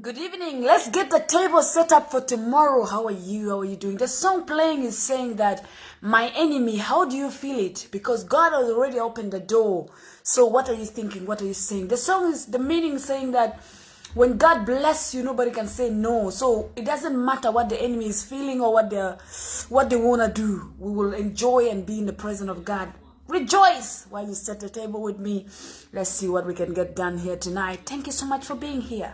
Good evening. Let's get the table set up for tomorrow. How are you? How are you doing? The song playing is saying that my enemy, how do you feel it? Because God has already opened the door. So what are you thinking? What are you saying? The song is the meaning saying that when God bless you, nobody can say no. So it doesn't matter what the enemy is feeling or what they what they wanna do. We will enjoy and be in the presence of God. Rejoice while you set the table with me. Let's see what we can get done here tonight. Thank you so much for being here.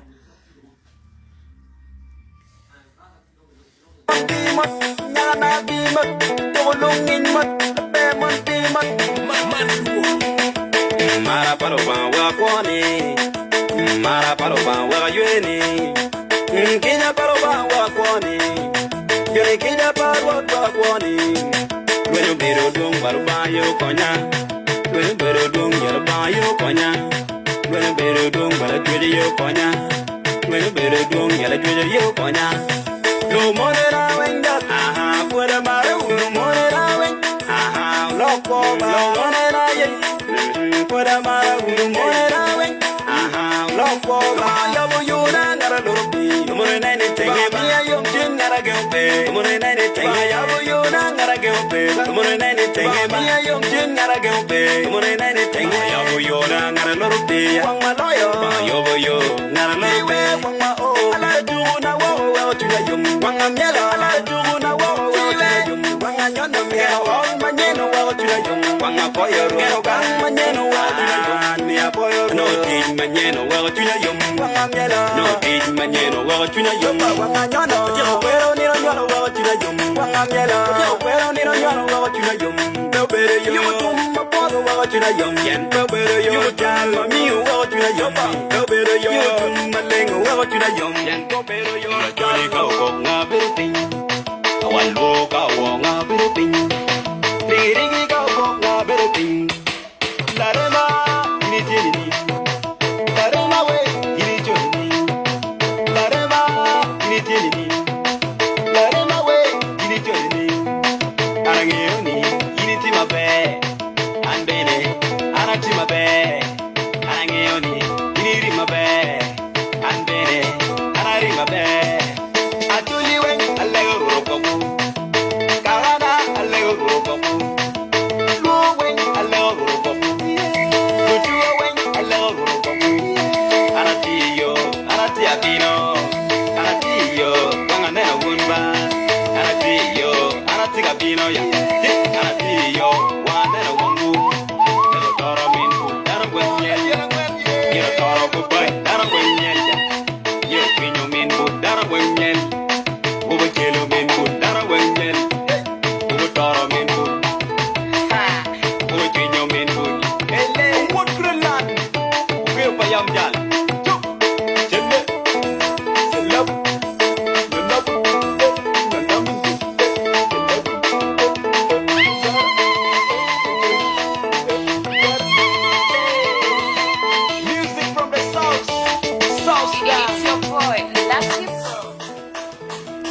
Lweny obedo dwong ba Lubanga aye okonya Lweny obedo dwong ya Lubanga aye okonya Lweny obedo dwong ba Lacwec aye okonya Lweny obedo dwong ya Lacwec aye okonya Lumonena weng dok aha pwod amare wu Lumonena weng aha wulok kwo ba Lumonena ye pwod amare wu Lumonena weng aha wulok kwo ba Lubanga oyabo yona ngat aloro pii Lumonena ni tenge ba Miya yomcwiny ngat agengo pe Lumonena ni tenge Lubanga oyabo yona ngat agengo pe Lumonena ni tenge ba Miya yomcwiny ngat agengo pe Lumonena ni tenge Lubanga oyabo yona ngat aloro pii Wang ma loyo Lubanga oyabo yo ngat aloro pii Wang ma oo Alaro tuku na woko weko cwinya yom Wang amyelo Alaro tuku na woko weko cwinya yom Wang anyono myero ot manyen weko cwinya yom Wang apoyo Gero gang manyen weko cwinya yom Ni apoyo Nongo tic manyen weko cwinya yom Wang amyelo Nongo tic manyen weko cwinya yom Wang anyono Otyeko kwero nino nywalo weko cwinya yom Wang amyelo Otyeko kwero nino nywalo weko cwinya yom Pe obedo yom Yubo tum ma pwodo weko cwinya yom Pien pe obedo yom Yubo jal ma miyo weko cwinya yom Pe obedo yom Yubo tum ma lengo weko cwinya yom Pien pe obedo yom Laconi ka okok nga bedo piny Awal lwor ka owor nga bedo piny Rigirigi ka okok nga bedo piny Larema in itye nining? Larema we in ico nining? Larema in itye nining? Larema we in ico nining? An angeyo ni in itye maber, an bene an atye maber. An angeyo ni in iri maber, an bene an ari maber. Acholi weng alego Rwot ogwokwu, kakana alego Rwot ogwokwu. Lwor weng alego Rwot ogwokwu, lutuwa weng alego Rwot ogwokwu. An atye i yo, an atye abino, an atye i yo, wang aneno wun ba. An atye i yo, an atye ka bino ya, an atye i yo, wang aneno wangwu. Ento toro min bu dano gweng nyel ya, myero toro gubai dano gweng nyel ya, myero cwinyo min bu dano gweng nyel, gubo celo min bu dano gweng nyel. Gutoro min bul. Gucwinyo min bul. Ele wod Greenland. Okeyo pa yam jal. Cuk. Celle. Celeb. Lulab. Lalamingi. Celeb. Music from the south. South Sudan. It's your boy, Lucky Pro.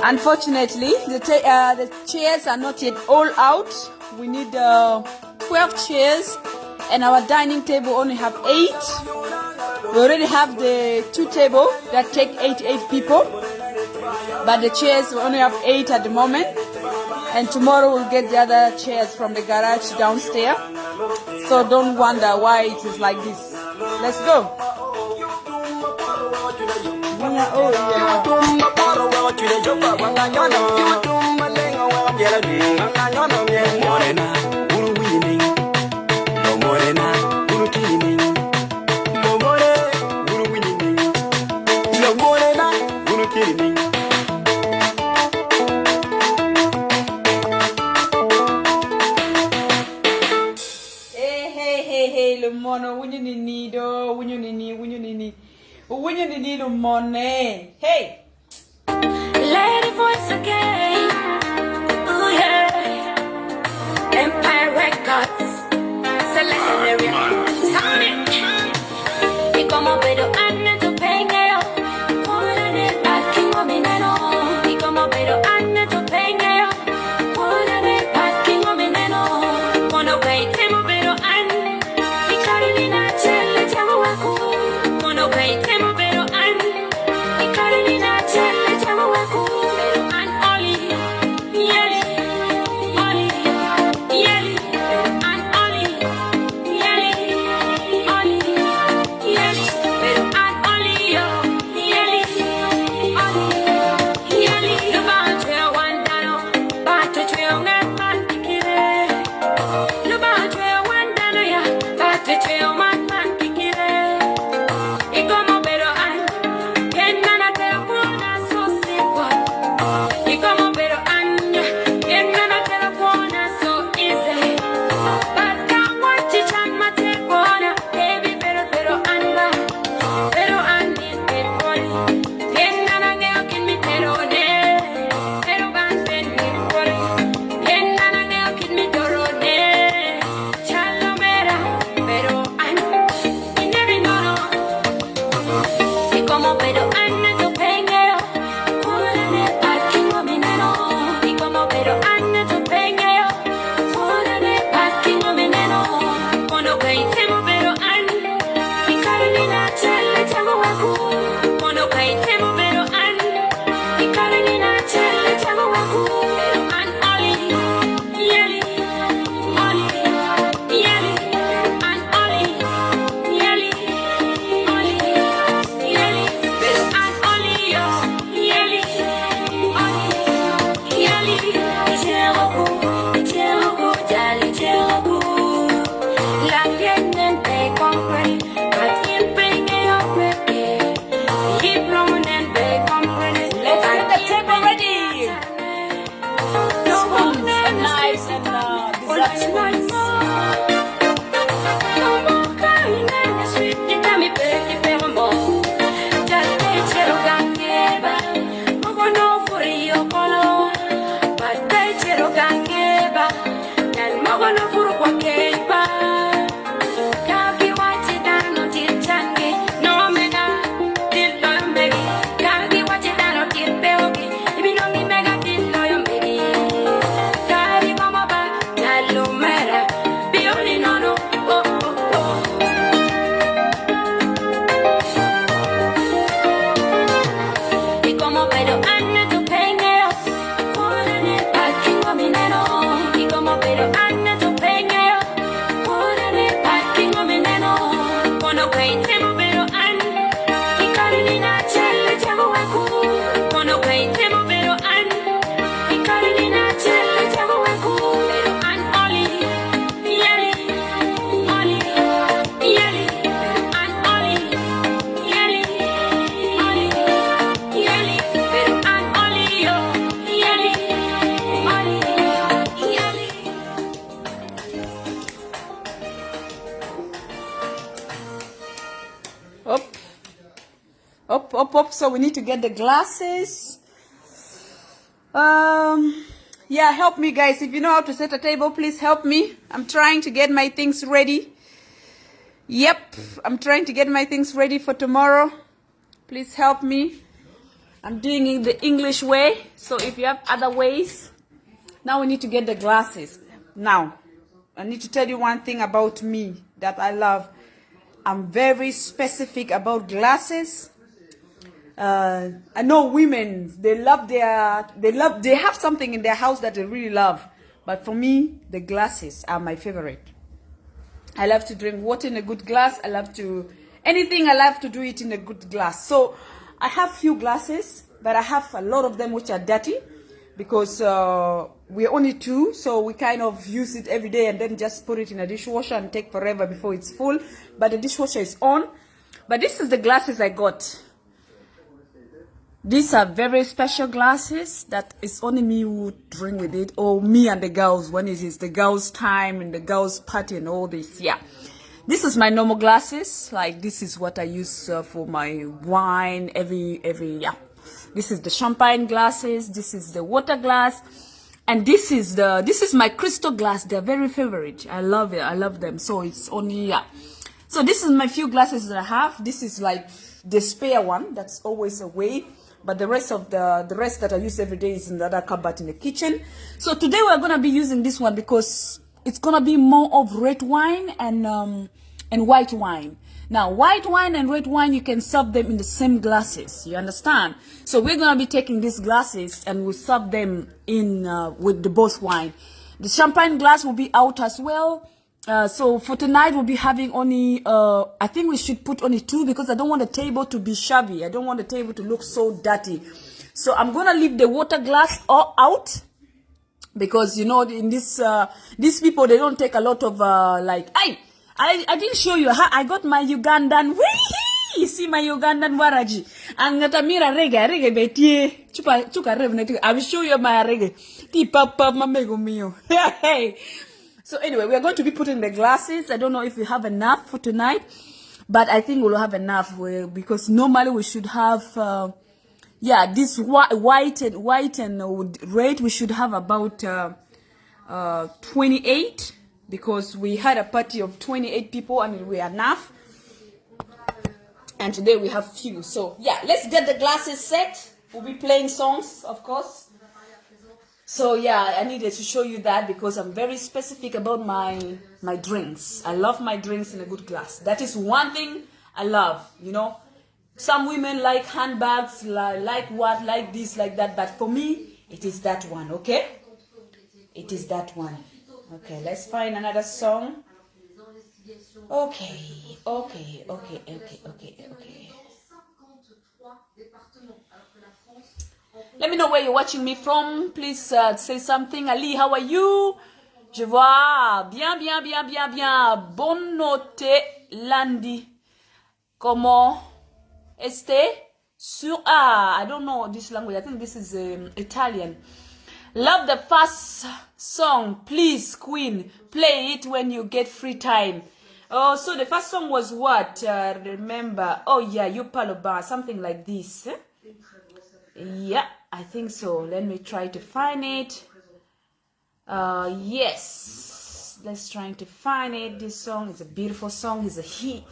Unfortunately, the, ta- uh, the chairs are not yet all out. We need uh, 12 chairs, and our dining table only have 8. We already have the two table that take 88 people, but the chairs we only have 8 at the moment. And tomorrow we'll get the other chairs from the garage downstairs. So don't wonder why it is like this. Let's go. Hey, hey, hey, hey, lumono, winyo ni ni do, winyo ni ni, winyo ni ni, winyo ni ni lumone. Hey! Lady voice again. Ooh, yeah. Empire Records. Selection Sound it. Y como pero anne to pengeo. Pura de parking o mineno. Y como pero anne to pengeo. Pura de parking o mineno. Mono pay temo pero an. Y Carolina chele chamo waku. Mono pay temo pero an. Y Carolina chele chamo waku. Pero an oli. Yeli. Oli. Yeli. Pero an oli. Yeli. Oli. Yeli. Pero an oli yo. Yeli. Oli. Yeli. Lubanche wandano. Bato chwe ungan kikire. Lubanche wandano ya. Bato chwe ungan kikire. Y como pero an. Kenana te kuona so simple. Y como pero an. Kenana te kuona so easy. But can't watch it chan mate kuona. Baby pero pero an ba. Pero an is it body. Kenana ngeo kin mi pero ne. Pero ban ben mi body. Kenana ngeo kin mi toro ne. Chalomera pero an. Ineri no no. Y como pero anne to pengeo, pura de parking o minero. Y como pero anne to pengeo, pura de parking o minero. Mono kai temo pero an, y Carolina chele chamo waku. Mono kai temo pero an, y Carolina chele chamo waku. Pero an oli, yeli, oli, yeli, pero an oli, yeli, oli. Yeli, pero an oli yo. Yeli, oli, yeli. Icheroku, icheroku, jali icheroku. La tienen te compre, but you bring it up with it. You prominent they compre, Let's get but the you table bring ready. No Spoons and knives and dessert spoons. Oh, oh, oh. Y como pero anne to pengeo, pura de parking o minero. Y como pero anne to pengeo, pura de parking o minero. Mono kai temo pero an, y Carolina chele chamo waku. Mono kai temo pero an, y Carolina chele chamo waku. Pero an oli, yeli, oli, yeli, pero an oli, yeli, oli. Yeli, pero an oli yo. Yeli, oli, yeli. Up, up, up, up. So we need to get the glasses. Yeah, help me, guys. If you know how to set a table, please help me. I'm trying to get my things ready. Yep, I'm trying to get my things ready for tomorrow. Please help me. I'm doing it the English way, so if you have other ways, now we need to get the glasses. Now, I need to tell you one thing about me that I love. I'm very specific about glasses. I know women, they love their, they love, they have something in their house that they really love. But for me, the glasses are my favorite. I love to drink water in a good glass. I love to, anything I love to do it in a good glass. So I have few glasses, but I have a lot of them which are dirty because we're only two, so we kind of use it every day and then just put it in a dishwasher and take forever before it's full. But the dishwasher is on. But this is the glasses I got. These are very special glasses that it's only me who drink with it, or me and the girls when it is the girls' time and the girls' party and all this. Yeah. This is my normal glasses. Like this is what I use for my wine every yeah. This is the champagne glasses. This is the water glass. And this is my crystal glass. They're very favorite. I love it. I love them. So it's only, yeah. So this is my few glasses that I have. This is like the spare one that's always away. But the rest of the rest that I use every day is in the other cupboard in the kitchen. So today we're gonna be using this one because it's gonna be more of red wine and white wine. Now, white wine and red wine, you can serve them in the same glasses. You understand? So we're gonna be taking these glasses and we'll serve them in with the both wine. The champagne glass will be out as well. So for tonight, we'll be having only, I think we should put only two because I don't want the table to be shabby. I don't want the table to look so dirty. So I'm going to leave the water glass all out because, you know, in this, these people, they don't take a lot of, like, I didn't show you how I got my Ugandan. Wee! You see my Ugandan waraji. Angatamira rega, rega betie. Chupa, chuka rev, I'll show you my rega. Ti papa mamego mio. Hey. So anyway, we are going to be putting the glasses. I don't know if we have enough for tonight, but I think we'll have enough because normally we should have, yeah, this white and red, we should have about 28 because we had a party of 28 people and we are enough. And today we have few. So yeah, let's get the glasses set. We'll be playing songs, of course. So yeah, I needed to show you that because I'm very specific about my drinks. I love my drinks in a good glass. That is one thing I love, you know. Some women like handbags, like what, like this, like that. But for me, it is that one, okay? It is that one. Okay, let's find another song. Okay. Let me know where you're watching me from. Please say something. Ali, how are you? Je vois. Bien, bien, bien, bien, bien. Bonne note, lundi. Comment este? Sur, I don't know this language. I think this is Italian. Love the first song. Please, Queen, play it when you get free time. Oh, so the first song was what? Remember. Oh, yeah, You Paloba, something like this. Yeah, I think so. Let me try to find it. Yes. Let's try to find it. This song is a beautiful song. It's a hit.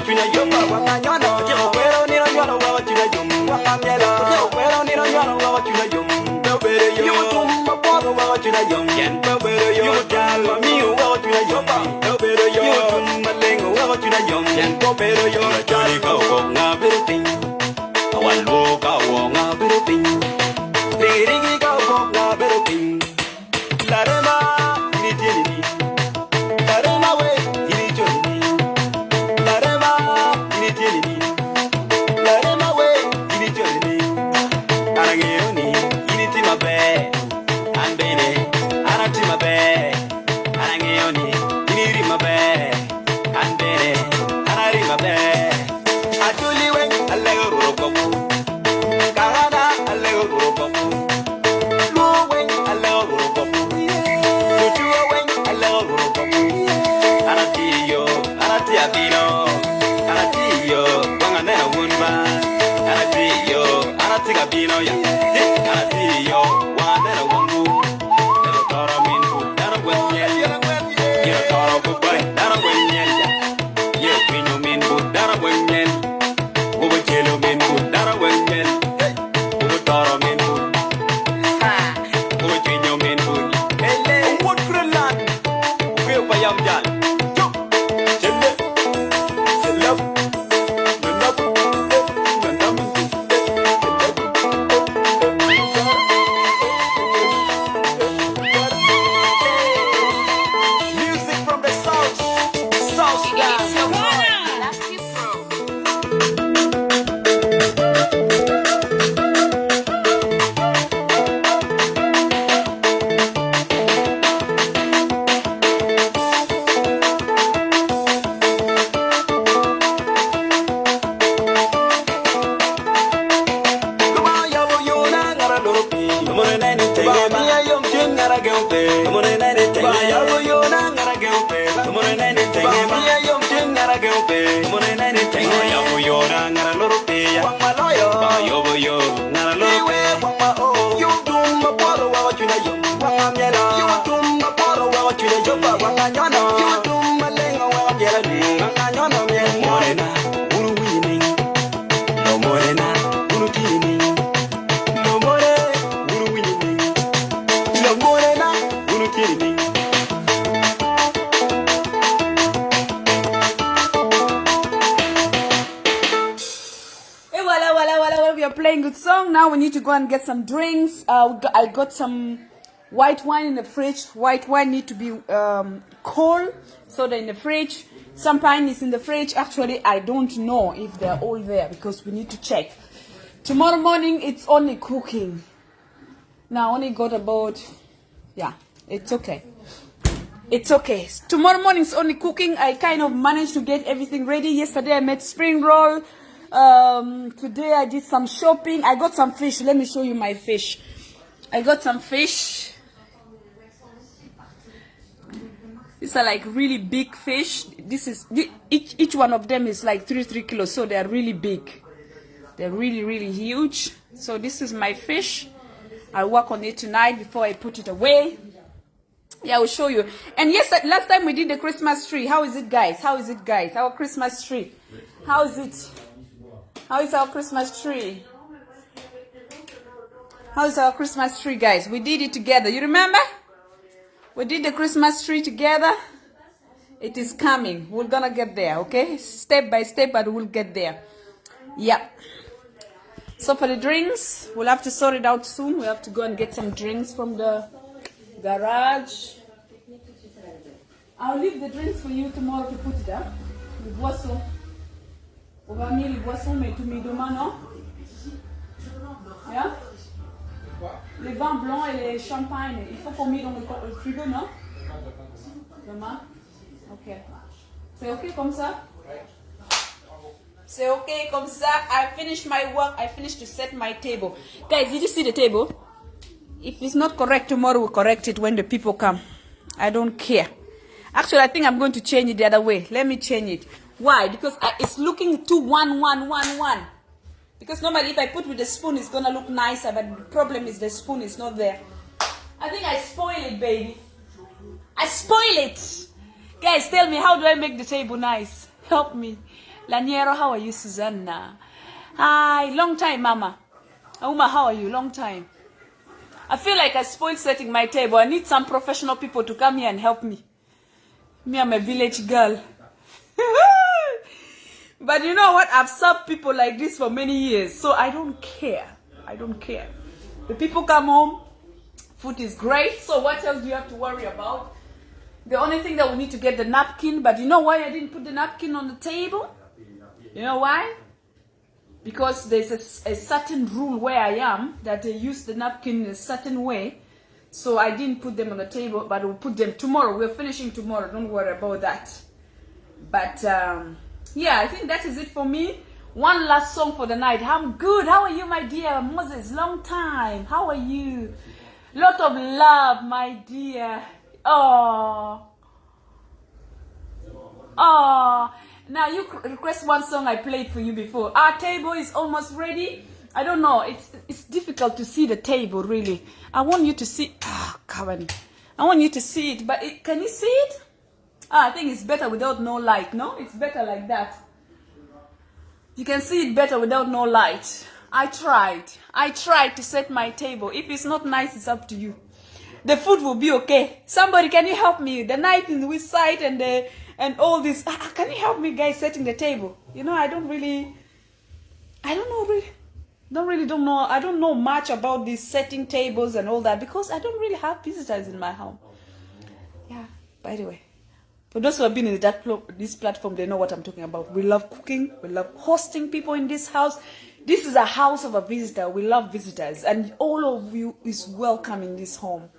cwinya yom Wanga nyono Otyeko kwero nino nywalo weko cwinya yom Wanga myelo Otyeko kwero nino nywalo weko cwinya yom Pe obedo yot Yubo tum ma bwoto weko cwinya yom Pien pe obedo yot Yubo jal ma miyo weko cwinya yom Pe obedo yot Yubo tum ma lengo weko cwinya yom Pien pe obedo yot Lacoli ka okok nga bedo piny Awal lwor ka owor nga bedo piny Rigirigi ka okok nga bedo piny Larema in itye nini? Larema we in ico nini? Larema in itye nini? Larema we in ico nini? An angeyo ni in itye maber, an bene an atye maber. An angeyo ni in iri maber, an bene an ari maber. Acholi weng alego Rwot ogwokwu, kakana alego Rwot ogwokwu. Hey, voila, voila, voila, voila. We are playing good song. Now we need to go and get some drinks. Uh, we got, I got some white wine in the fridge. White wine need to be um, cold, so they're in the fridge. Some pine is in the fridge. Actually, I don't know if they're all there because we need to check. Tomorrow morning, it's only cooking. Now, I only got about, yeah, it's okay. It's okay. Tomorrow morning is only cooking. I kind of managed to get everything ready. Yesterday I made spring roll. Um, today I did some shopping. I got some fish. Let me show you my fish. I got some fish. These are like really big fish. This is each each one of them is like three three kilos, so they are really big. They're really really huge. So this is my fish. I work on it tonight before I put it away. Yeah, I will show you. And yes, last time we did the Christmas tree. How is it, guys? How is it, guys? Our Christmas tree. How is it? How is our Christmas tree? How is our Christmas tree, guys? We did it together. You remember? We did the Christmas tree together. It is coming. We're gonna get there, okay? Step by step, but we'll get there. Yeah. So for the drinks, we'll have to sort it out soon. We have to go and get some drinks from the garage. I'll leave the drinks for you tomorrow to put it up. Les boissons. On va mettre les boissons, mais tu mets demain, non? Yeah? Les vins blancs et les champagnes, il faut qu'on mette dans le frigo, non? Demain? Ok. C'est ok comme ça? C'est ok comme ça. I finished my work. I finished to set my table. Guys, did you see the table? If it's not correct tomorrow, we'll correct it when the people come. I don't care. Actually, I think I'm going to change it the other way. Let me change it. Why? Because I, it's looking too one, one, one, one. Because normally if I put with the spoon, it's gonna look nicer, but the problem is the spoon is not there. I think I spoil it, baby. I spoil it. Guys, tell me, how do I make the table nice? Help me. Lanyero, how are you, Susanna? Hi, long time, mama. Auma, how are you? Long time. I feel like I spoiled setting my table. I need some professional people to come here and help me. Me, I'm a village girl. But you know what? I've served people like this for many years, so I don't care. I don't care. The people come home, food is great, so what else do you have to worry about? The only thing that we need to get the napkin, but you know why I didn't put the napkin on the table? You know why? Because there's a certain rule where I am that they use the napkin in a certain way. So I didn't put them on the table, but we'll put them tomorrow. We're finishing tomorrow. Don't worry about that. But yeah, I think that is it for me. One last song for the night. I'm good. How are you, my dear Moses? Long time. How are you? Lot of love, my dear. Oh. Oh. Now you request one song I played for you before. Our table is almost ready. I don't know. It's difficult to see the table, really. I want you to see. Oh, come on. I want you to see it, but can you see it? I think it's better without no light, no? It's better like that. You can see it better without no light. I tried. I tried to set my table. If it's not nice, it's up to you. The food will be okay. Somebody, can you help me? The knife in which side and the and all this. Can you help me, guys, setting the table? You know, I don't really, I don't know really, don't really don't know. I don't know much about these setting tables and all that because I don't really have visitors in my home. Yeah, by the way. For those who have been in this platform, they know what I'm talking about. We love cooking. We love hosting people in this house. This is a house of a visitor. We love visitors. And all of you is welcome in this home.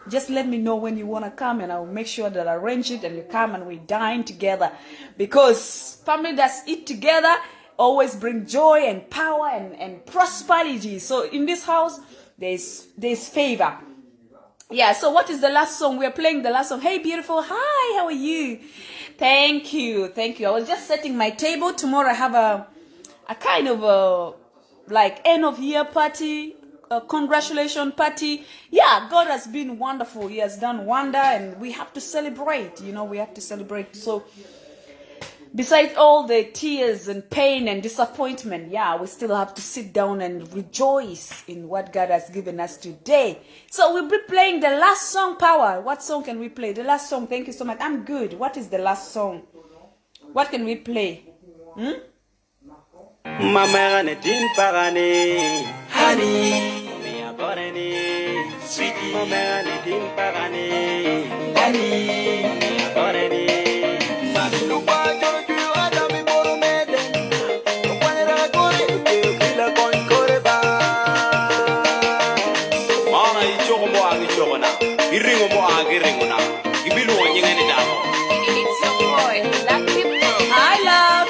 Just let me know when you want to come and I will make sure that I arrange it and you come and we dine together. Because family that eat together always bring joy and power and prosperity. So in this house, there's favor. What is the last song? We are playing the last song. Hey, beautiful. Hi, how are you? Thank you. Thank you. I was just setting my table. Tomorrow I have a kind of a end of year party, a congratulation party. Yeah, God has been wonderful. He has done wonder and we have to celebrate. You know, we have to celebrate. So besides all the tears and pain and disappointment, we still have to sit down and rejoice in what God has given us today. So we'll be playing the last song, Power. What song can we play? The last song. Thank you so much. I'm good. What is the last song? What can we play? Mama ne tin pagani, honey, me aboreni, sweetie. Mama ne tin pagani, honey, me aboreni. It's your boy, Lucky Pro. Hi, love.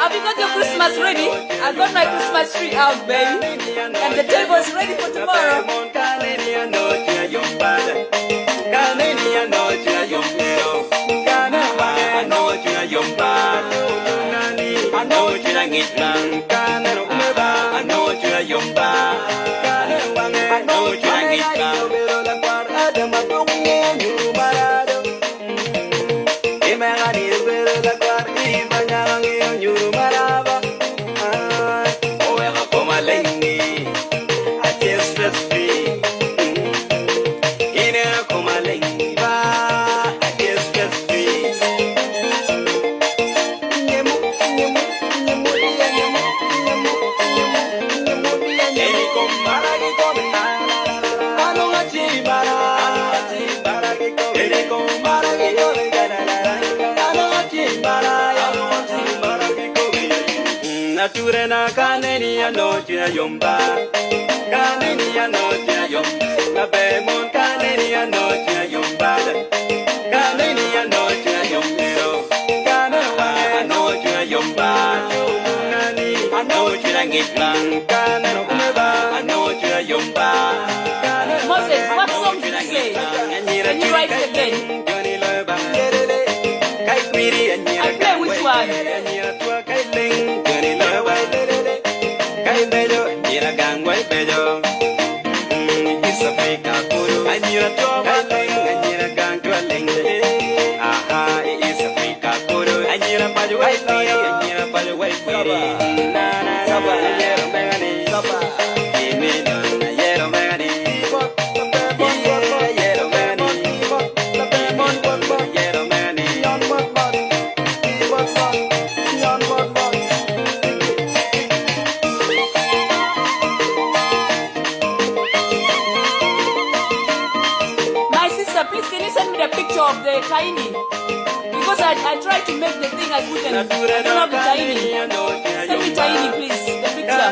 Have you got your Christmas ready? I got my Christmas tree out, baby. And the table is ready for tomorrow. Moses, what song did you say? Can you write it again? I play which one? My sister, please can you send me the picture of the tiny? Because I, I tried to make the thing I couldn't. I don't have the tiny. Send me tiny, please. The picture.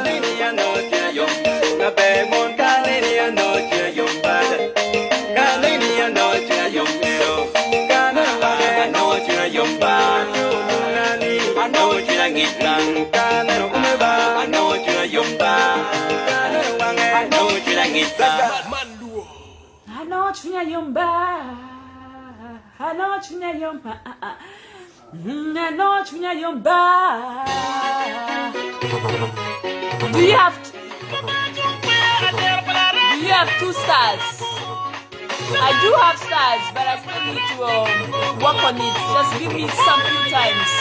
Ano cwinya yom ba Ano cwinya yom Ano cwinya yom ba Do you have Do you have two stars? I do have stars, but I still need to um, work on it. Just give me some few times.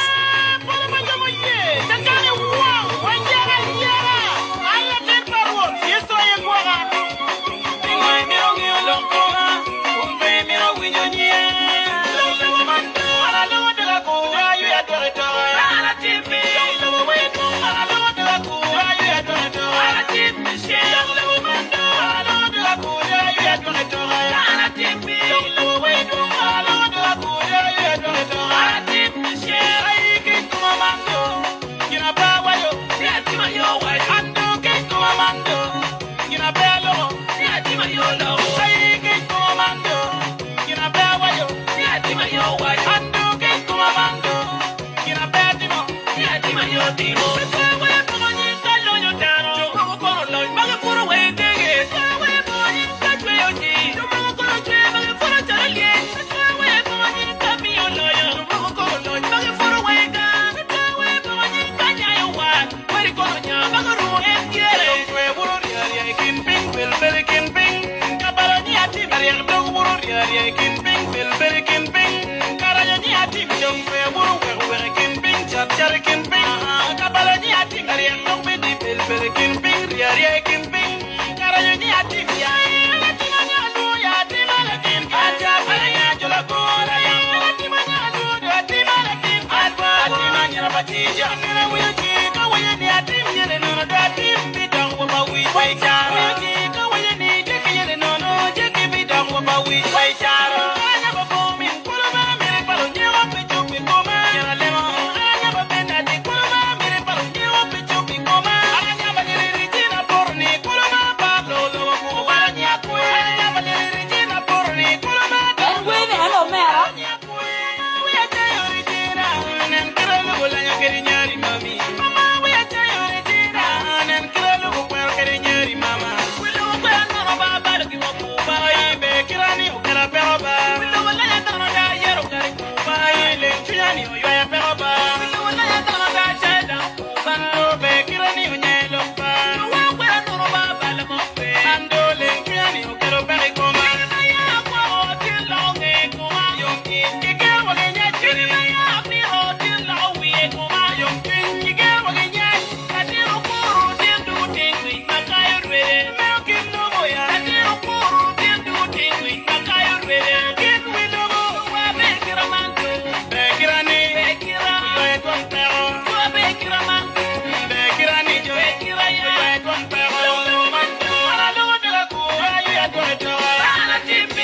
En wene en omera.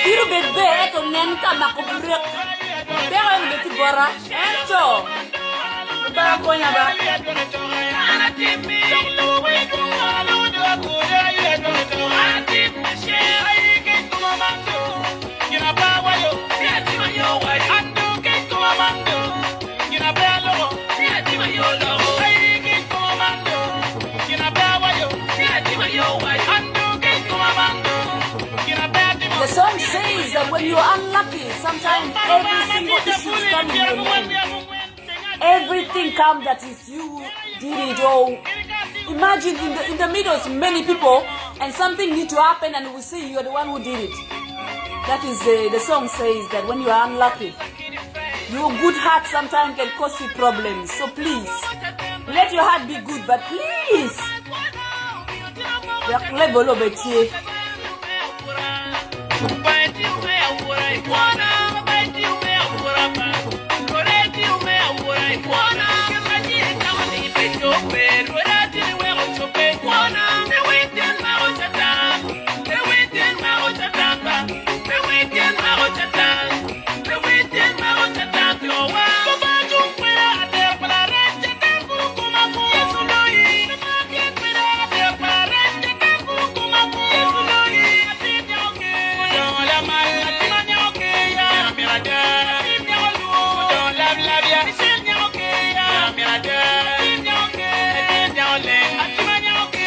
Tiro bed ber ento nen ka mako brek. Peko eni bed tye bota ento Lubanga konya ba. The song says that when you are unlucky, sometimes every single issue is coming your name. Everything come that is you did it or imagine in the in the middle of many people and something need to happen and we see you are the one who did it. That is uh, the song says that when you are unlucky, your good heart sometimes can cause you problems. So please, let your heart be good, but please. Wek level obed tye.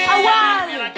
Awal! Awobe! Awobe!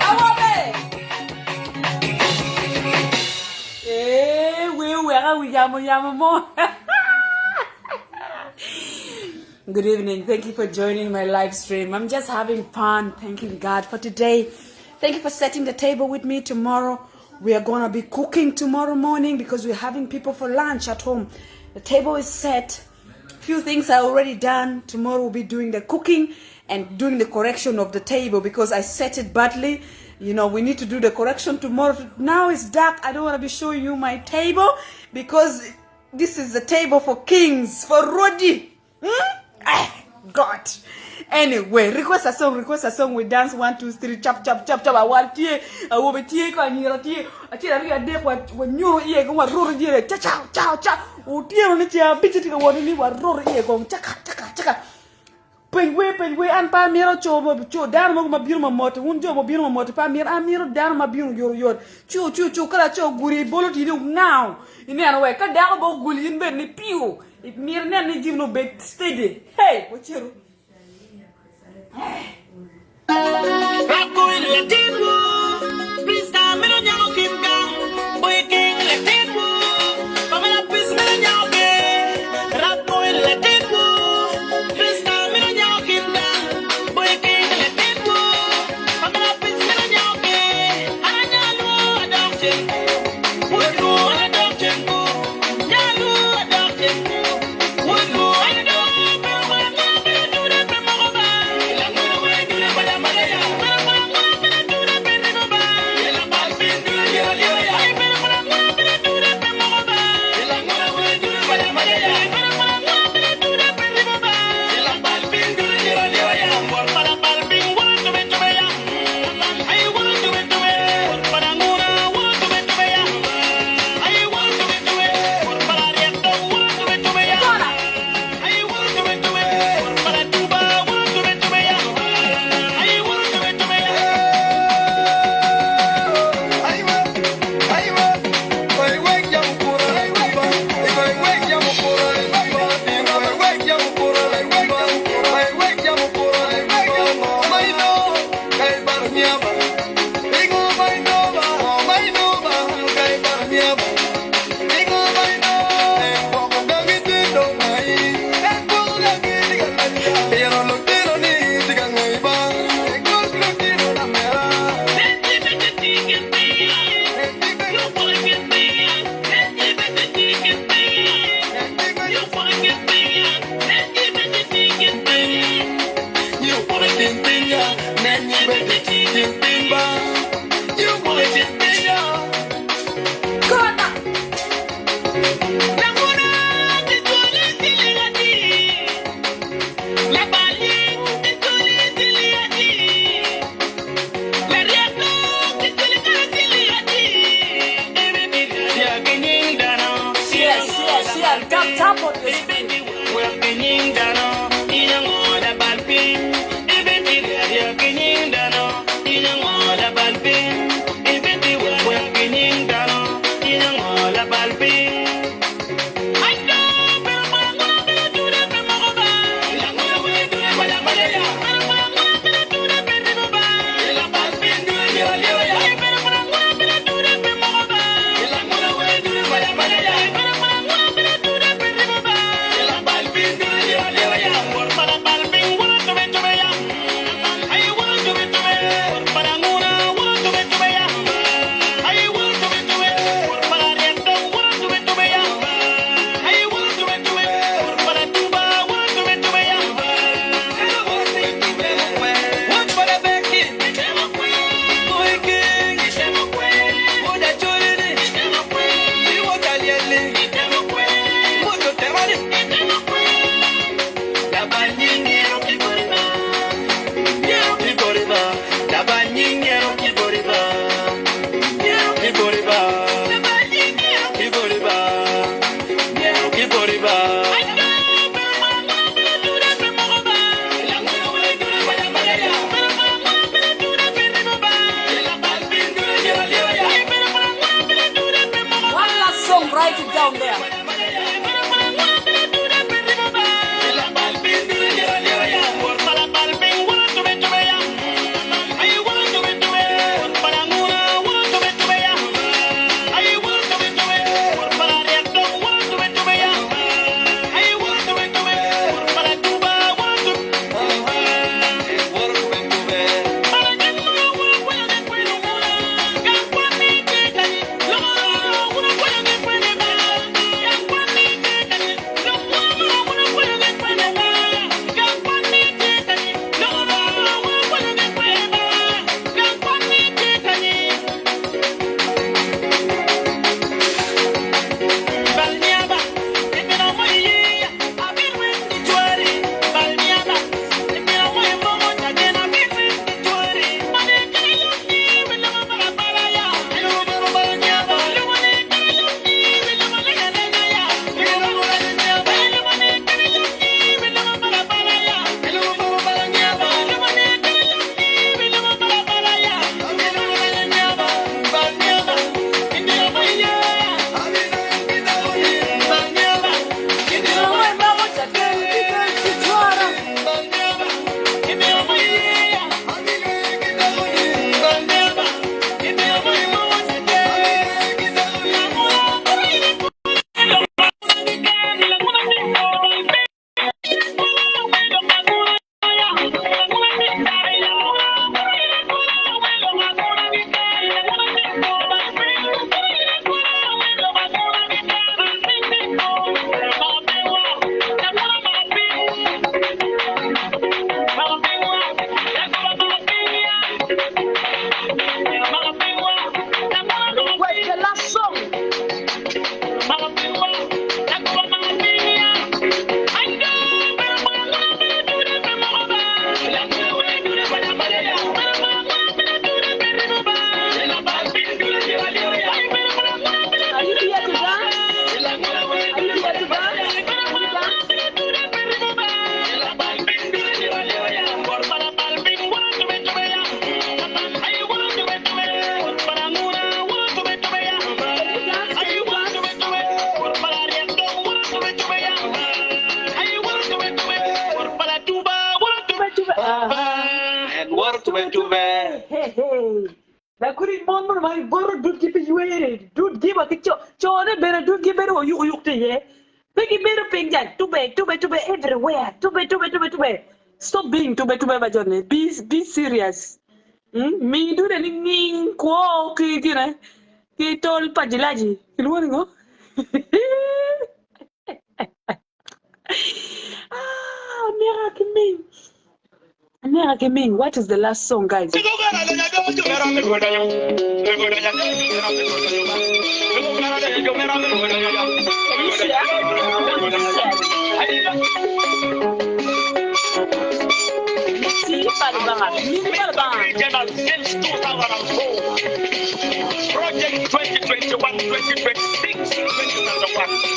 Awobe! Ee, wer weka wi yamo yamo mo. Good evening. Thank you for joining my live stream. I'm just having fun, thanking God for today. Thank you for setting the table with me tomorrow. We are going to be cooking tomorrow morning because we're having people for lunch at home. The table is set. Few things are already done. Tomorrow we'll be doing the cooking and doing the correction of the table because I set it badly. You know, we need to do the correction tomorrow. Now it's dark. I don't want to be showing you my table because this is the table for kings, for Rodi. Hmm? Ah, God. Anyway, request a song, request a song. We dance one, two, three, chop, chop, chop, chop. Awal tye, awobe tye, ko anyira tye. Acel aryo adek wa wa nyuro iye kong wa roro iye. Cha cha cha cha. Otyeno ni ceng abic tye ka wot ni wa roro iye kong. Chaka chaka chaka. Peny wer peny wer an pe amito co co dano mogo ma bino mamot wun jo ma bino mamot pe amito an amito dano ma bino oyotoyot cu cu cu ka laco oguli ibolo tyeni ongao ineno wek ka dako bene oguli in bene ni piu myero inen ni jami obed steady hey wacitu. Woro tube tube. Lakudi mon mono ma giboto dudgi pi yweri, dudgi wa ki co, cone bene dudgi bedo wa yuk yuk tye iye. Pe gibedo piny jang tube tube tube everywhere tube tube tube tube. Stop being tube tube ba joni, be serious. Mi dude ni nging kwo ki gine ki tol pa jilaji kilwongo ni ngo? Ah, aneka ki ming. Aneka ki ming. What is the last song, guys? Felicia, Miti pa Lubanga, miti pa Lubanga. Regional since 2004. Project 2021, 2026, 2031.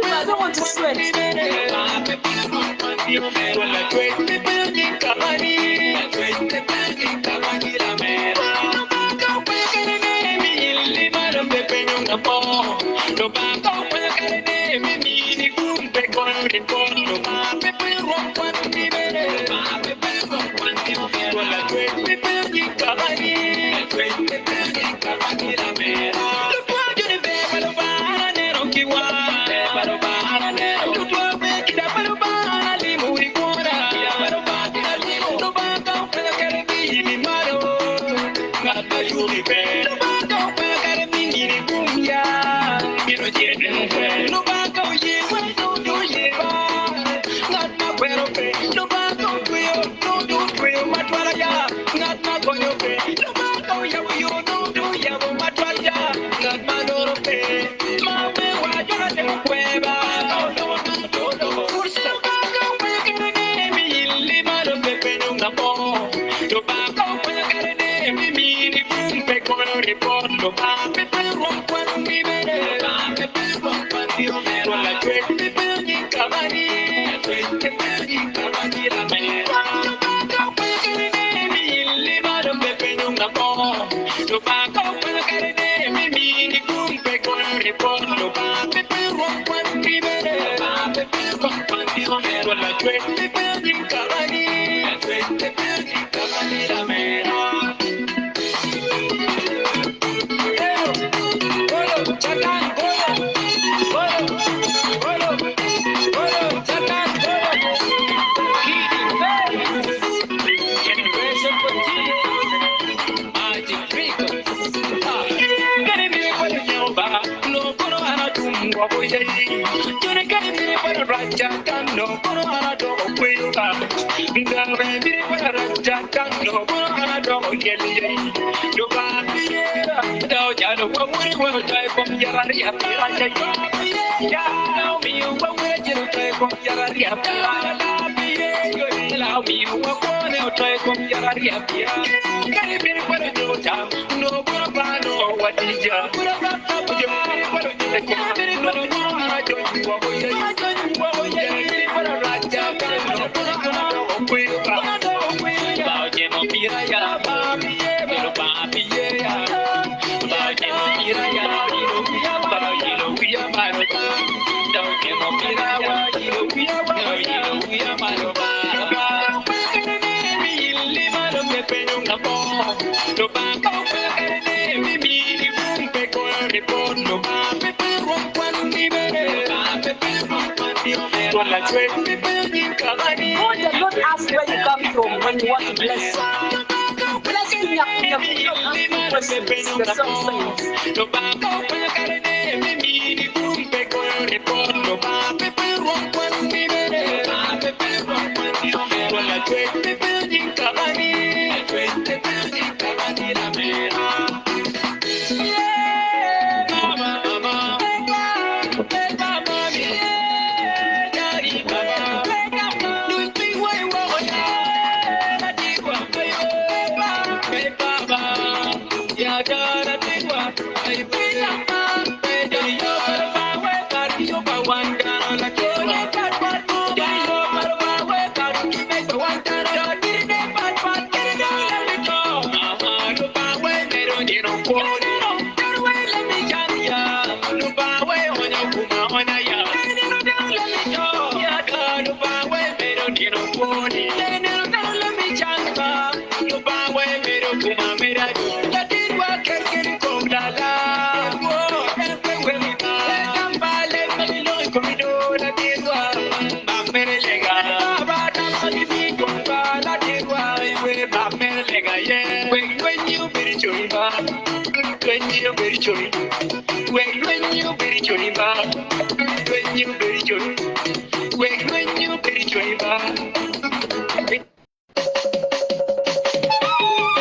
I don't want to sweat. God does not ask where you come from when you want to bless you. Blessing not asking questions, the song says.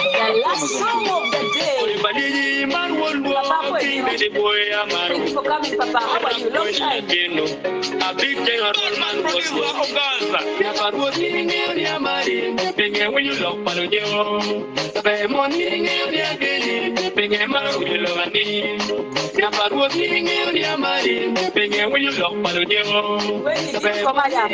The last song of the day. Papa, thank you for coming, Papa. How are you? Long time. When is it, Komaya?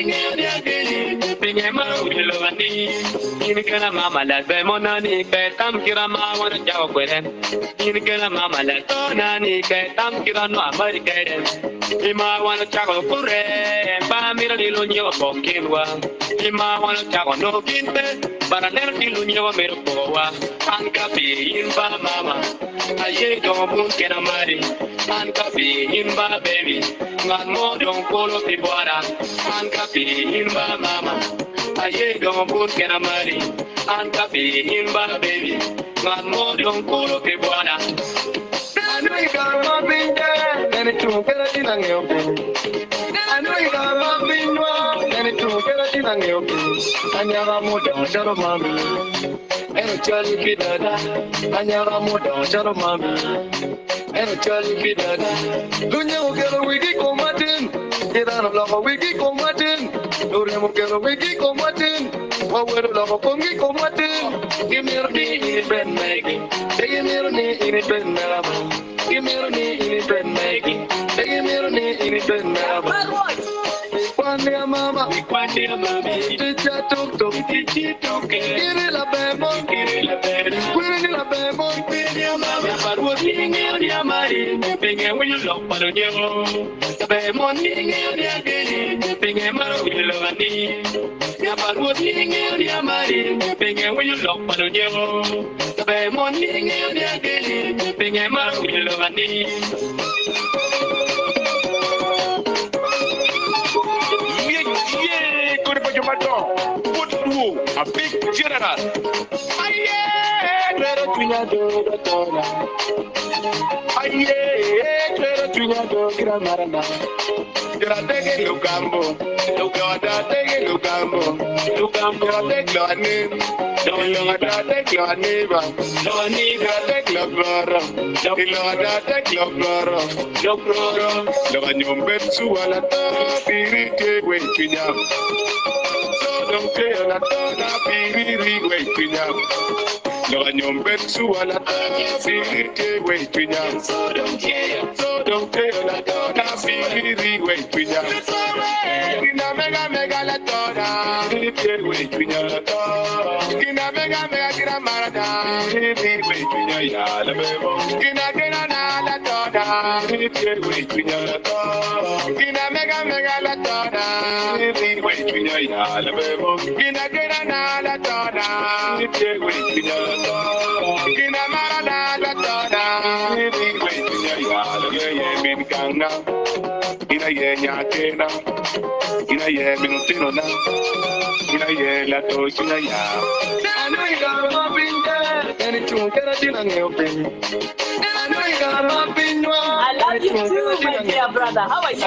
A big general. twero cwinya do dotona Aye twero cwinya do gira marana Jora tege lugambo Jora tege lugambo Jora tek lo anim Jora tek lo aniba Jora tek lo goro Jora tek lo goro Lok anyom bed cuwa lato piri tye we cwinya So dong tye lato na piri ri we cwinya Lok anyom bed cuwa lato piri tye we cwinya So dong tye lato na piri ri we cwinya Gina mega mega lato na piri tye we cwinya Gina mega mega gira marada piri ri we cwinya ya labebo Gina gina na lato na piri tye we cwinya Gina mega mega lato na piri we cwinya ya labebo Gina gina na lato na piri tye we cwinya Gina marada lato na piri we cwinya ya labebo Ye min kanga Ina ye nyakena Ina ye minutino na Ina ye lato cwinya ya I love you too, my dear brother. How are you?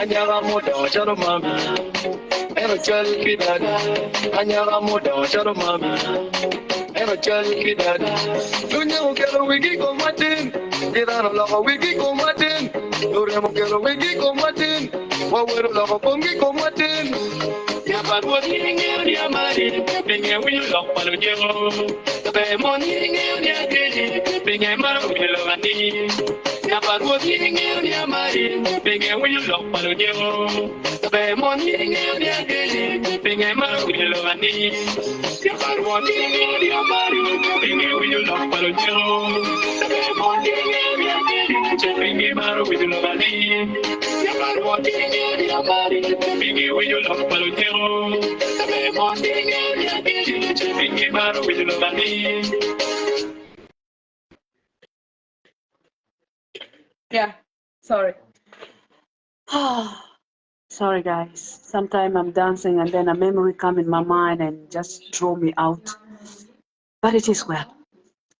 Yeah, sorry. Sorry, guys. Sometimes I'm dancing and then a memory come in my mind and just throw me out. But it is well.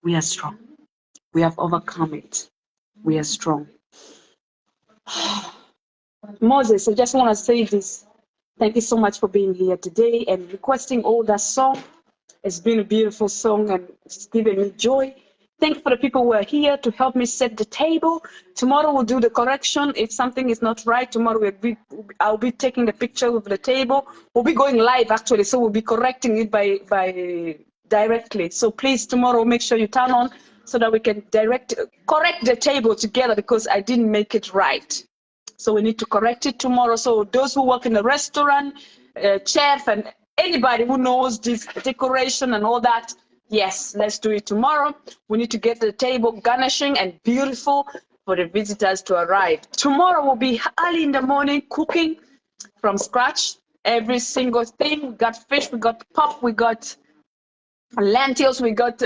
We are strong. We have overcome it. We are strong. Moses, I just want to say this. Thank you so much for being here today and requesting all that song. It's been a beautiful song and it's given me joy. Thank you for the people who are here to help me set the table. Tomorrow we'll do the correction. If something is not right, tomorrow we'll be, I'll be taking the picture of the table. We'll be going live actually, so we'll be correcting it by, by directly. So please tomorrow make sure you turn on so that we can direct correct the table together because I didn't make it right. So we need to correct it tomorrow. So those who work in the restaurant, chef, and anybody who knows this decoration and all that, yes, let's do it tomorrow. We need to get the table garnishing and beautiful for the visitors to arrive. Tomorrow will be early in the morning cooking from scratch. Every single thing. We got fish, we got pop, we got lentils, we got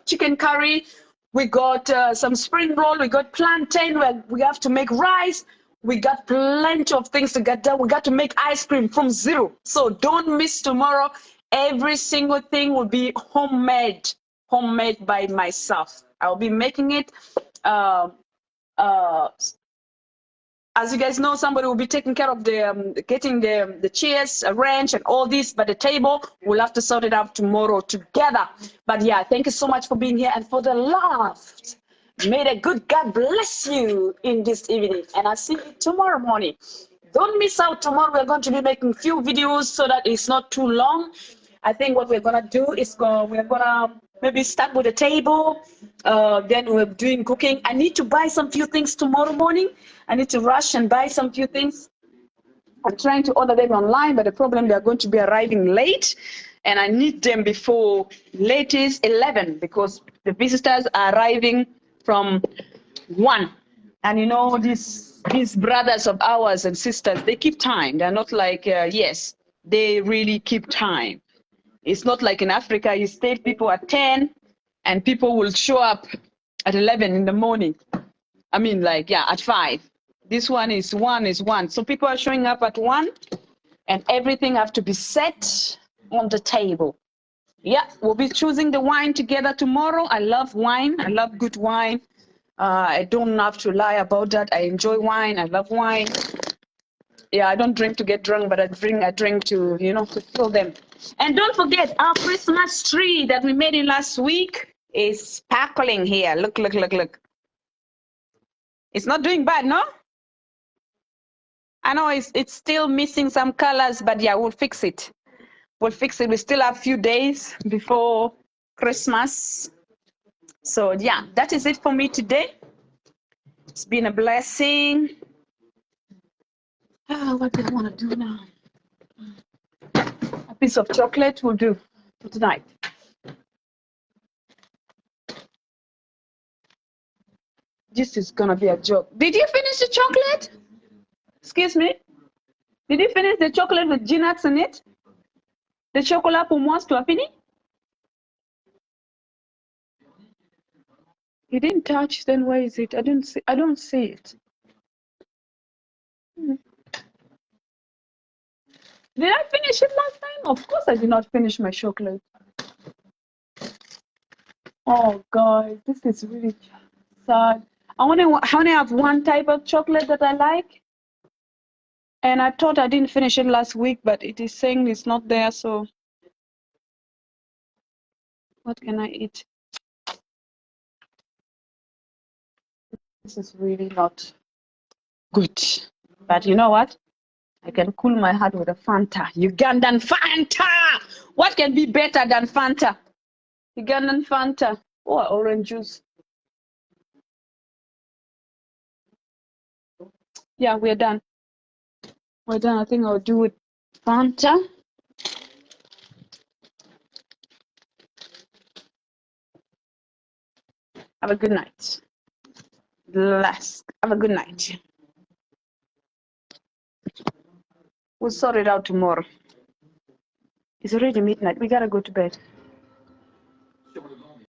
chicken curry, we got some spring roll, we got plantain, we have to make rice. We got plenty of things to get done. We got to make ice cream from zero. So don't miss tomorrow. Every single thing will be homemade, homemade by myself. I'll be making it. Uh, uh, as you guys know, somebody will be taking care of the getting the chairs arranged and all this, but the table we'll have to sort it out tomorrow together. But yeah, thank you so much for being here and for the love. May the good God bless you in this evening, and I'll see you tomorrow morning. Don't miss out tomorrow. We're going to be making few videos so that it's not too long. I think what we're gonna do is we're gonna maybe start with the table. Then we're doing cooking. I need to buy some few things tomorrow morning. I need to rush and buy some few things. I'm trying to order them online, but the problem, they're going to be arriving late, and I need them before latest 11 because the visitors are arriving from 1. And you know, these brothers of ours and sisters, they keep time. They're not like, yes, they really keep time. It's not like in Africa, you state people at 10 and people will show up at 11 in the morning. I mean, like, yeah, at 5. This one is 1 is 1. So people are showing up at 1 and everything have to be set on the table. Yeah, we'll be choosing the wine together tomorrow. I love wine. I love good wine. I don't have to lie about that. I enjoy wine. I love wine. Yeah, I don't drink to get drunk, but I drink to, you know, to fill them. And don't forget our Christmas tree that we made in last week is sparkling here. Look, look, look, look. It's not doing bad, no? I know it's still missing some colors, but yeah, we'll fix it. We'll fix it. We still have a few days before Christmas. So yeah, that is it for me today. It's been a blessing. What do I want to do now? A piece of chocolate will do for tonight. This is going to be a joke. Did you finish the chocolate? Excuse me? Did you finish the chocolate with G-nuts in it? The chocolat pour moi, tu as fini? You didn't touch, then where is it? I don't see it. Did I finish it last time? Of course I did not finish my chocolate. Oh, guys, this is really sad. I only have one type of chocolate that I like. And I thought I didn't finish it last week, but it is saying it's not there, so what can I eat? This is really not good. But you know what? I can cool my heart with a Fanta. Ugandan Fanta! What can be better than Fanta? Ugandan Fanta or orange juice. Yeah, we're done. We're done. I think I'll do with Fanta. Have a good night. Bless. Have a good night. We'll sort it out tomorrow. It's already midnight. We got to go to bed.